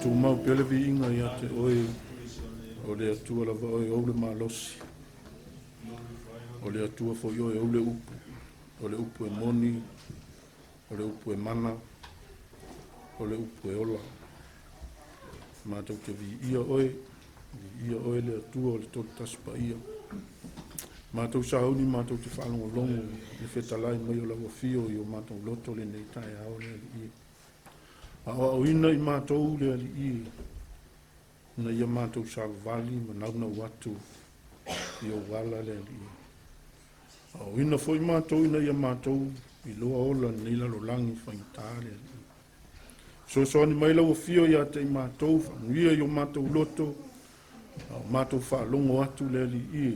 tumau pea le viiga ia te oe, o le Atua lava oe ou le malosi. O le Atua foi oe ou le upu, o le upu e moni, o le upu e mana, o le upu e ola. Matou te viia oe, viia oe le Atua o le Tolutasi Paia. Matou sauni matou te faalogologo i le fetalai mai o lau afio i o matou loto lenei taeao le Alii. Aoaoina i matou le Alii ina ia matou savavali ma naunau atu i ou ala le Alii. Aoaoina foi matou ina ia matou iloa ola lenei lalolagi faigata le Alii. Fesoasoani mai lau afio ia te i matou, faamanuia i o matou loto, a o matou faalogo atu le Alii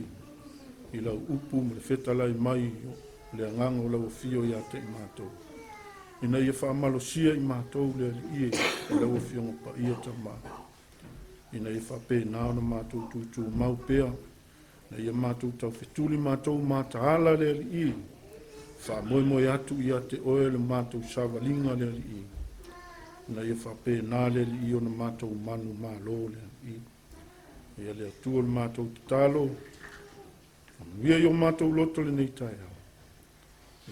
i lau upu ma le fetalai mai o le agaga o lau afio ia te i matou. Ina ia faamalosia i matou le Alii i lau Afioga Paia Tama, ina ia faapena ona matou tutumau pea Na ia matou taufetuli matou mataala le Alii, faamoemoe atu ia te oe le matou savaliga le Alii. Na ia faapena le Alii ona matou manu malo le Alii. Ia le Atua le matou tatalo, faamanuia i o matou loto lenei taeao.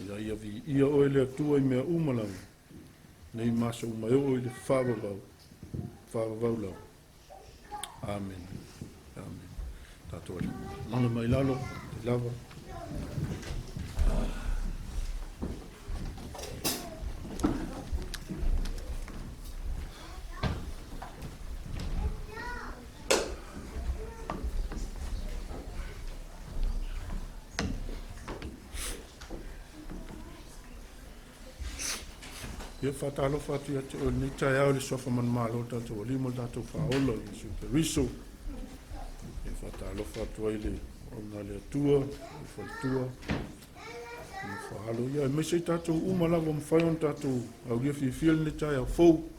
Ina ia viia oe le Atua i mea uma lava, nei ma aso uma e oo i le faavavau, faavavau lava. Amene. Amene. Tatou ali. Lagi mai lalo, i lava. Ia faatalofa atu ia te oe lenei taeao i le suafa manumalo o le tatou Alii ma le tatou Faaola o Iesu Keriso. Ia faatalofa atu ai le auauna a le Atua, le faletua, le faalo. Ia aemaise i tatou uma lava ua mafai ona tatou aulia fiafia lenei taeao fou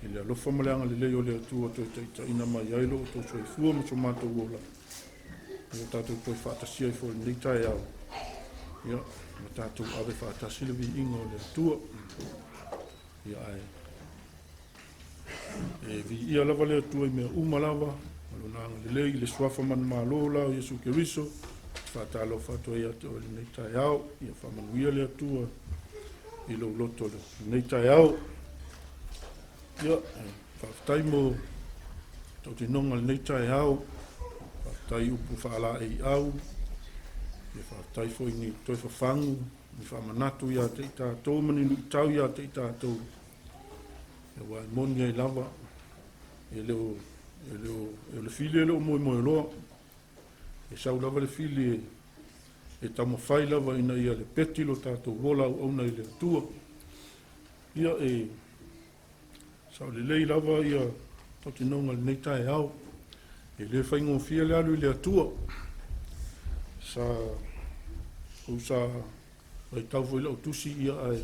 i le alofa ma le agalelei o le Atua toe taitaiina mai ai lo outou soifua ma so matou ola. Ia tatou toe faatasia ai foi i lenei taeao, ia, ma tatou ave faatasi le viiga o le Atua. Ia, ae e viia lava le Atua i mea uma lava, ma lona agalelei i le suafa manumalo la o Iesu Keriso, faatalofa atu ai ia te oe i lenei taeao. Ia faamanuia le Atua i lou loto i lenei taeao. Ia, faafetai mo tautinoga i lenei taeao. Faafetai i upu faalaeiau. Ia faafetai foi ni toe fafagu, ni faamanatu ia te i tatou ma ni luitau ia te i tatou. Ia aua e moni ai lava, e le o, e le o, o le fili e le o moemoeloa. E sau lava le fili e, e taumafai lava ina ia lepeti lo tatou ola auauna i le Atua. Ia e sao lelei lava ia tautinoga i lenei taeao. E le faigofie le alu i le Atua. Sa ou sa vaitau foi lau tusi ia ae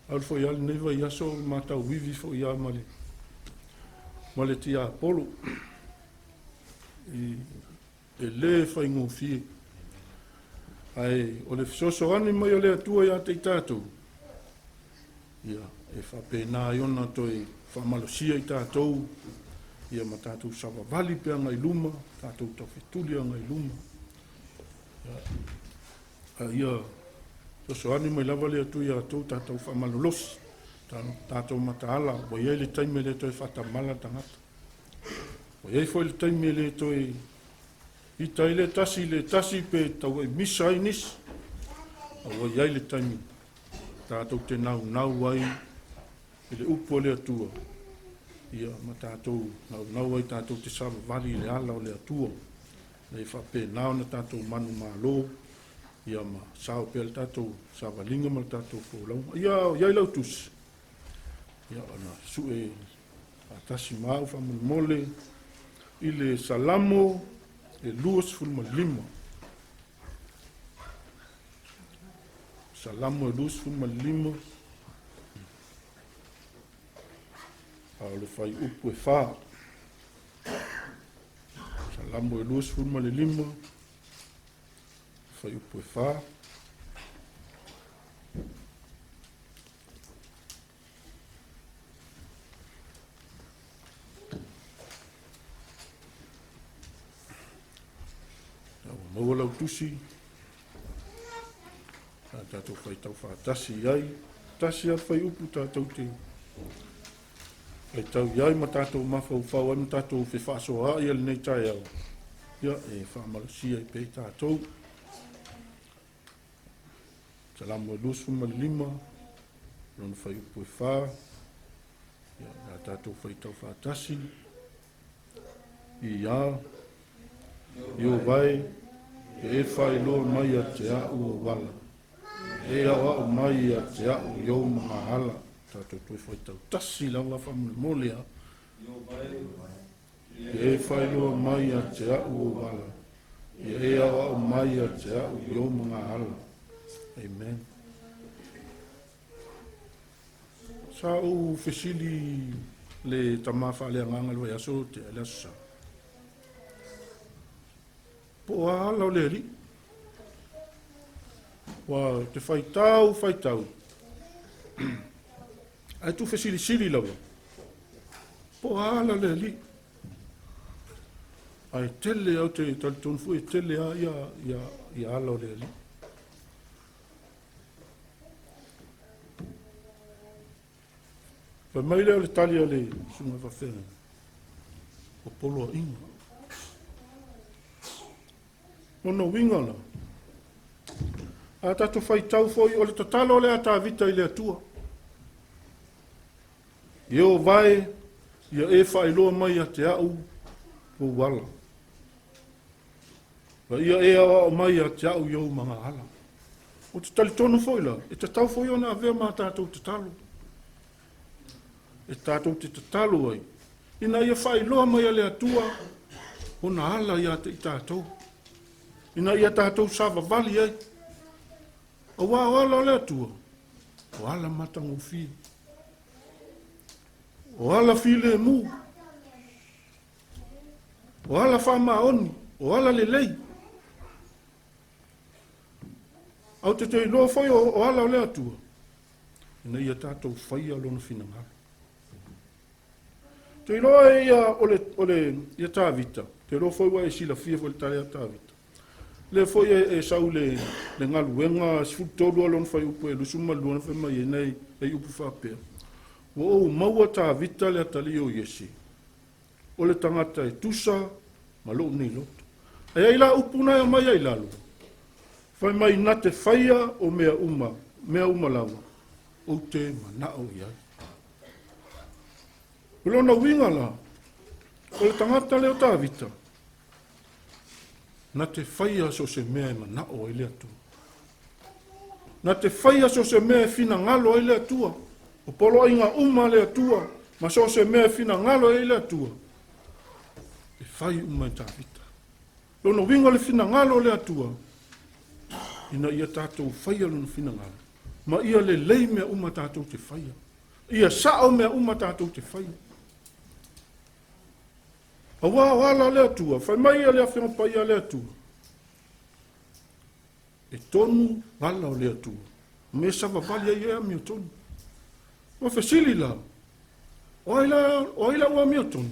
alu foi lava lenei vaiaso matauivi foi lava ma le ma le tiapolo. I, e le faigofie. Ae o le fesoasoani mai o le Atua ia te i tatou, ia, e faapena ai ona toe faamalosia i tatou, ia ma tatou savavali pea agai i luma, tatou taufetuli agai i luma. Ia, a ia fesoasoani mai lava le Atua ia outou tatou faamalolosi, tatou mataala, ua i ai le taimi e le toe faatamala le tagata. Ua i ai foi le taimi e le toe ita ai le tasi i le tasi pe tau misa ai nisi. A ua i ai le taimi tatou te naunau ai i le upu a le Atua, ia ma tatou naunau ai tatou te savavali i le ala o le Atua, ina ia faapena ona tatou manumalo, ia ma sao pea le tatou savaliga ma le tatou folauga. Ia, i ai lau tusi, ia ona sue faatasi ma au faamolemole i le Salamo e 25. Salamo e 25, a o le fuaiupu e 4. Salamo e 25, fuaiupu e 4. Maua lau tusi, a tatou faitau faatasi i ai, tasi a fuaiupu tatou te faitau i ai ma tatou mafaufau ai ma tatou fefaasoaai i lenei taeao, ia e faamalosia ai pea i tatou. Salamo 25, lona fuaiupu e 4, ia, a tatou faitau faatasi, Ia, Ieova e, e faailoa mai ia te a'u ou ala, e aoao mai ia te a'u i ou magaala. Tatou toe faitau tasi lava faamolemole a. E faailoa mai ia te a'u ou ala, e aoao mai ia te a'u i ou magaala. Amen. Sa ou fesili le tama faaleagaga le vaiaso tea i le Aso Sa. Po o a ala o le Alii? Ua te faitau, faitau. Ae tu fesilisili lava. Po o a ala o le Alii? Ae tele au te talitonu foi e tele a ia ala o le Alii. Fai mai lea o le tali a le susuga faafeagaiga, o poloaiga. Lona uiga la, a tatou faitau foi o le tatalo lea a Tavita i le Atua. Ieova e, ia e faailoa mai ia te a'u ou ala. Ma ia e aoao mai ia te a'u i ou magaala. Ou te talitonu foi la, e tatau foi ona avea ma tatou tatalo. E tatou te tatalo ai, ina ia faailoa mai a le Atua ona ala ia te i tatou. Ina ia tatou savavali ai. Auā o ala o le Atua, o ala matagofie. O ala filemu. O ala faamaoni, o ala lelei. Au te te iloa foi o ala o le Atua, ina ia tatou faia lona finagalo. Te iloa e ia o le ia Tavita, te iloa foi ua e silafia foi le tala ia Tavita. Lea foi e sau le galuega 13 a lona fuaiupu e 22 na fai mai ai nei e upu faapea. Ua ou maua Tavita le atalii o Iese, o le tagata e tusa ma lou nei loto. Ae ai la upu na e aumai ai lalo, fai mai na te faia o mea uma lava, ou te manao i ai. O lona uiga la, o le tagata lea o Tavita, na te faia so o se mea e manao ai le Atua. Na te faia so o se mea e finagalo ai le Atua. O poloaiga uma a le Atua, ma so o se mea e finagalo ai le Atua, e fai uma e Tavita. Lona uiga o le finagalo o le Atua, ina ia tatou faia lona finagalo, ma ia lelei mea uma tatou te faia. Ia sao mea uma tatou te faia. Auā o ala a le Atua, fai mai ia le Afioga Paia a le Atua, e tonu ala o le Atua, mea savavali ai e amiotonu. Ua fesili la, o ai la, o ai la ua amiotonu?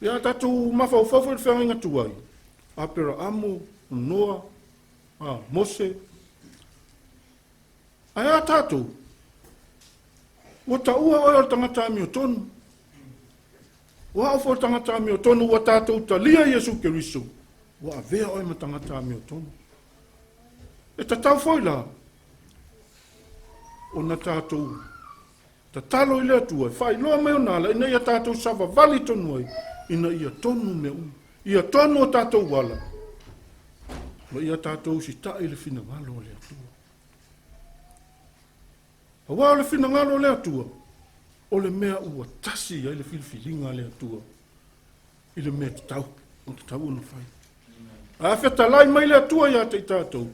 Ia tatou mafaufau foi i le feagaiga tuai, Aperaamo, Noa, a Mose. Ae a tatou? Ua taua oe o le tagata amiotonu. Ua ao foi le tagata amiotonu ua tatou talia Iesu Keriso. Ua avea oe ma tagata amiotonu. E tatau foi la ona tatou tatalo i le Atua e faailoa mai ona ala ina ia tatou savavali tonu ai, ina ia tonu mea uma, ia tonu o tatou ala, ma ia tatou sita'i le finagalo o le Atua. Aua o le finagalo o le Atua, o le mea ua tasi ai le filifiliga a le Atua i le mea tatau, o tatau ona fai. A fetalai mai le Atua ia te i tatou,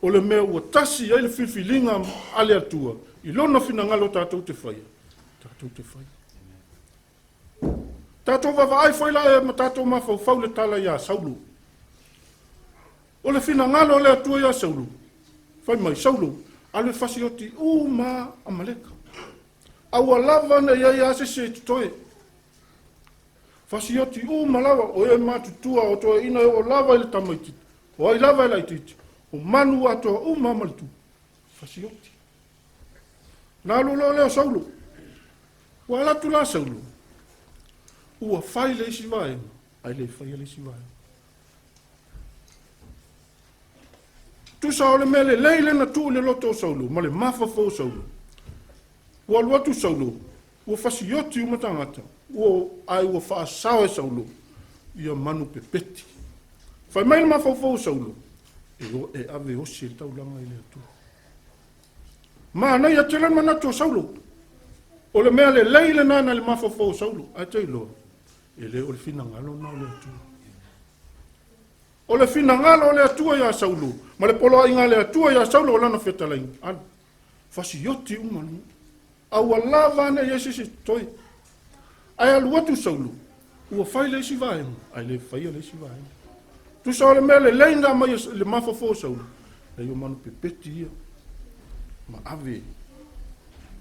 o le mea ua tasi ai le filifiliga a le Atua i lona finagalo tatou te faia, tatou te faia. Tatou vaavaai foi la e ma tatou mafaufau le tala ia Saulo. O le finagalo o le Atua ia Saulo, fai mai, Saulo, alu e fasioti uma Amaleka. Aua lava ne i ai a se isi e totoe. Fasioti uma lava, o e matutua o toeaina e oo lava i le tamaitiiti, o ai lava e laitiiti, o manu atoa uma ma le tupu, fasioti. Na alu loa lea o Saulo. Ua alu atu la Saulo, ua fai le isi vaega, ae le faia le isi vaega. Tusa o le mea lelei lea na tuu i le loto o Saulo ma le mafaufau o Saulo. Ua alu atu Saulo, ua fasioti uma tagata, ua, ae ua faasao e Saulo ia manu pepeti. Fai mai le mafaufau o Saulo, e, o, e ave osi le taulaga i le Atua. Manaia tele le manatu o Saulo. O le mea lelei lena na le mafaufau o Saulo, ae te iloa, e le o le finagalo na o le Atua. O le finagalo o le Atua iā Saulo, ma le poloaiga a le Atua iā Saulo o lana fetalaiga, alu, fasioti uma le nuu. A ua lava ane i ai se isi totoe. Ae alu atu Saulo, ua fai le isi vaega, ae le faia le isi vaega. Tusa o le mea lelei na aumai e le mafaufau o Saulo, leai o manu pepeti ia, ma ave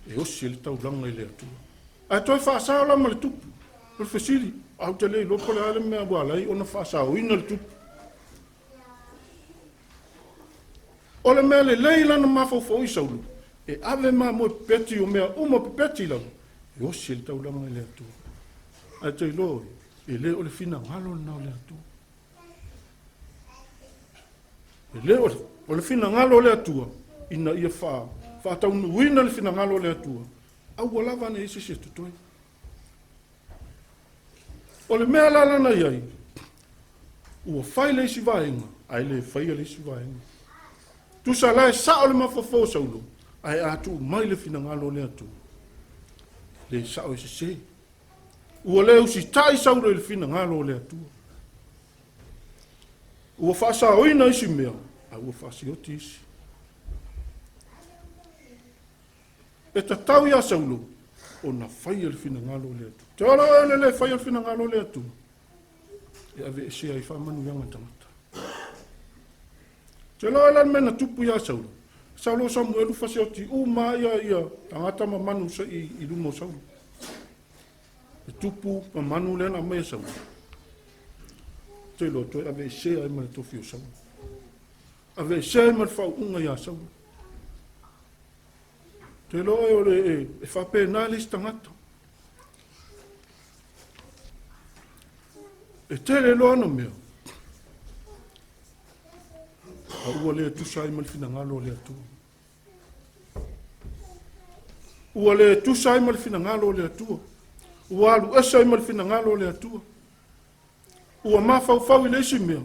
e osi ai le taulaga i le Atua. Ae toe faasao la ma le tupu. O le fesili, a ou te le iloa po o le a le mea ua ala ai ona faasaoina le tupu. O le mea lelei lana mafaufau i Saulo, e ave mamoe pepeti o mea uma pepeti lava, e osi ai le taulaga i le Atua. Ae te iloa oe, e le o le finagalo lena o le Atua. E le o le, o le finagalo o le Atua, ina ia faa, faataunuuina le finagalo o le Atua, aua lava ne i se isi e totoe. O le mea la lana i ai, ua fai le isi vaega, ae le faia le isi vaega. Tusa la e sao le mafaufau o Saulo, ae a tuu mai le finagalo o le Atua, le sao e sese. Ua le usitai Saulo i le finagalo o le Atua. Ua faasaoina isi mea, ae ua faasioti isi. E tatau iā Saulo ona faia le finagalo o le Atua. Te ola oe le le faia le finagalo o le Atua, e aveesea ai faamanuiaga tagata. Te loa la le mea na tupu iā Saulo. Saulo o Samuelu fasioti uma ia ia tagata ma manu i, i luma o Saulo. E tupu ma manu lea na aumai e Saulo. Te loa toe aveesea ai ma le tofi o Saulo. Aveesea ai ma le faauuga iā Saulo. Te iloa oe o le, e, e faapena le isi tagata. E tele loa ana mea. A ua le tusa ai ma le finagalo o le Atua. Ua le tusa ai ma le finagalo o le Atua. Ua alu ese ai ma le finagalo o le Atua. Ua mafaufau i le isi mea.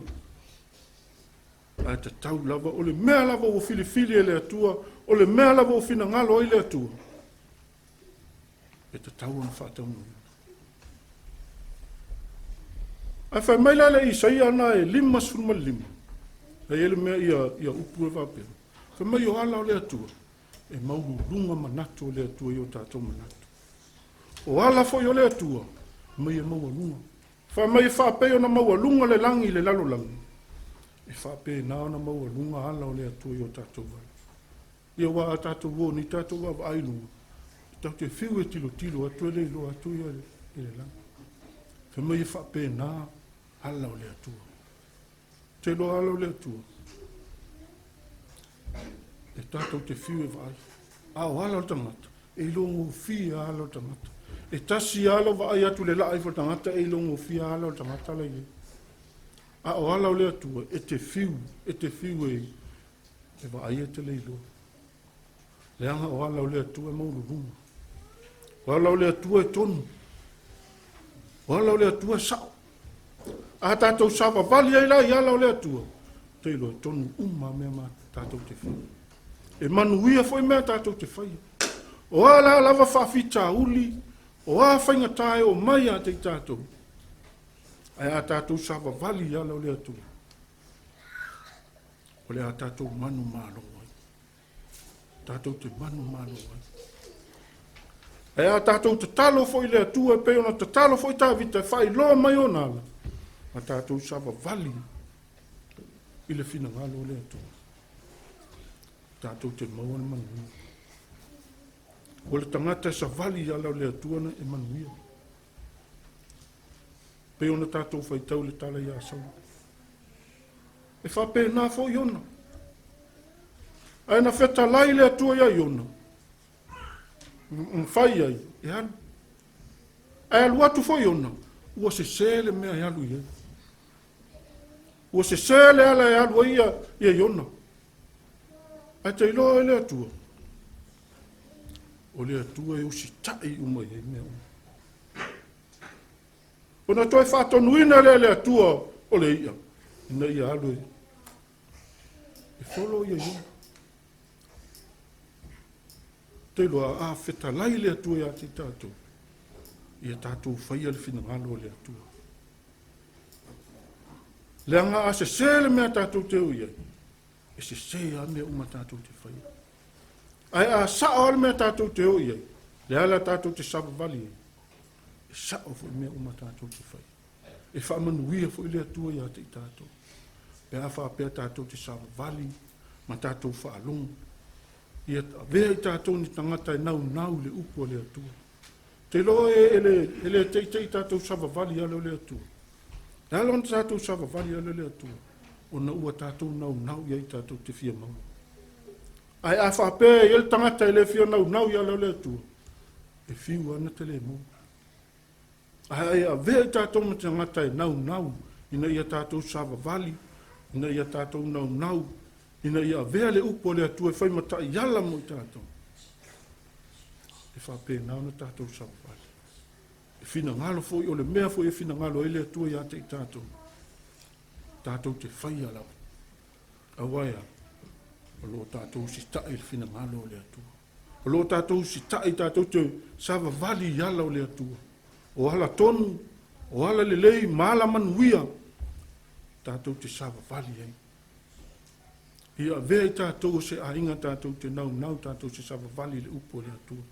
Ae tatau lava, o le mea lava ua filifili e le Atua, o le mea lava ua finagalo ai le Atua, e tatau ona faataunuuina. Ae fai mai la le Isaia na e 55, e i ai le mea ia, ia upu e faapea. Fai mai o ala o le Atua, e maualuluga manatu o le Atua i o tatou manatu. O ala foi o le Atua, mai e maualuga. Fai mai e faapei ona maualuga le lagi i le lalolagi, e faapena ona maualuga ala o le Atua i o tatou ala. Ia aua a tatou o nei tatou vaavaai i luga, e tatou te fiu e tilotilo atu e le iloa atu ia i le lagi. Fai mai e faapena ala o le Atua. Te iloa ala o le Atua, e tatou te fiu e vaai. A o ala o le tagata, e iloagofie lava ala o le tagata. E tasi lava lou vaai atu i le laa ifo o le tagata, e iloagofie lava ala o le tagata la i ai. A o ala o le Atua, e te fiu, e te fiu e, e vaai e te le iloa. Leaga o ala o le Atua e maualuluga. O ala o le Atua e tonu. O ala o le Atua e sao. A tatou savavali ai la i ala o le Atua, te iloa e tonu uma mea ma tatou te faia. E manuia foi mea tatou te faia. O a la lava faafitauli, o a faigata e oo mai ia te i tatou, ae a tatou savavali i ala o le Atua, o le a tatou manumalo ai. Tatou te manumalo ai. Ae a tatou tatalo foi i le Atua e pei ona tatalo foi Tavita e faailoa mai ona ala, ma tatou savavali i le finagalo o le Atua, tatou te maua le manuia. O le tagata e savali i ala o le Atua na e manuia. Pei ona tatou faitau i le tala ia Saulo. E faapena foi Iona. Ae na fetalai le Atua ia Iona, mafai ai e alu. Ae alu atu foi Iona, ua sese le mea e alu i ai. Ua sese le ala e alu ai ia Iona. Ae te iloa e le Atua, o le Atua e usitai uma i ai mea uma. Ona toe faatonuina lea e le Atua o le ia, ina ia alu e folo ia Iona. Te iloa a fetalai le Atua ia te tatou, ia tatou faia le finagalo o le Atua. Leaga a sese le mea tatou te o i ai, e sese a mea uma tatou te faia. Ae a sao le mea tatou te o i ai, le ala tatou te savavali ai, e sao foi mea uma tatou te faia. E faamanuia foi le Atua ia te i tatou. Pe a faapea tatou te savavali ma tatou faalogo. Ia avea i tatou ni tagata e naunau i le upu a le Atua. Te iloa e le teitei tatou savavali ala o le Atua. E ala ona tatou savavali ala o le Atua, ona ua tatou naunau i ai tatou te fia maua. Ae a faapea e i ai le tagata e le fia naunau i ala o le Atua, e fiu ana te le maua. Ae e avea i tatou ma tagata e naunau ina ia tatou savavali, ina ia tatou naunau, ina ia avea le upu a le Atua e fai mataiala mo i tatou. E faapena ona tatou savavali. E finagalo foi, o le mea foi e finagalo ai le Atua ia te i tatou, tatou te faia lava. Aua e a, o lo o tatou usitai i le finagalo o le Atua. O lo o tatou usitai tatou te savavali i ala o le Atua. O ala tonu, o ala lelei ma ala manuia, tatou te savavali ai. Ia avea i tatou o se aiga tatou te naunau tatou se savavali i le upu o le Atua.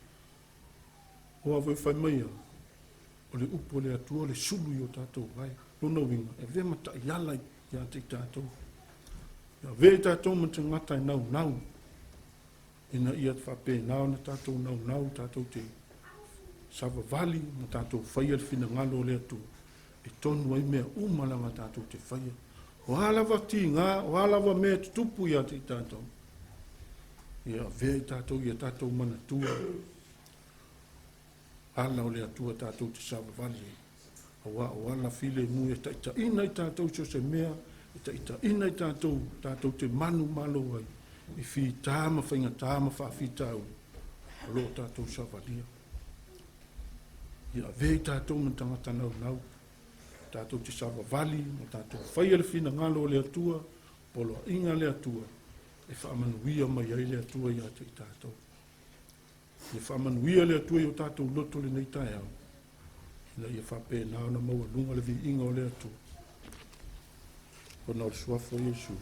O a foi fai mai ia, o le upu o le Atua o le sulu i o tatou vae. Lona uiga, e avea ma taiala ia te i tatou. Ia avea i tatou ma tagata e naunau, ina ia faapena ona tatou naunau, tatou te savavali ma tatou faia le finagalo o le Atua, e tonu ai mea uma lava tatou te faia. O a lava tiga, o a lava mea tutupu ia te i tatou, ia avea i tatou ia tatou manatua ala o le Atua tatou te savavali ai. Aua o ala filemu e taitaiina i tatou so se mea, e taitaiina i tatou, tatou te manu malo ai, i fita ma faigata ma faafitauli, o lo o tatou savalia. Ia avea i tatou ma tagata naunau, tatou te savavali ma tatou faia le finagalo o le Atua, poloaiga le Atua, e faamanuia mai ai le Atua ia te i tatou. Ia faamanuia le Atua i o tatou loto lenei taeao, ina ia faapena ona maualuga le viiga o le Atua. Ona o le suafa o Iesu.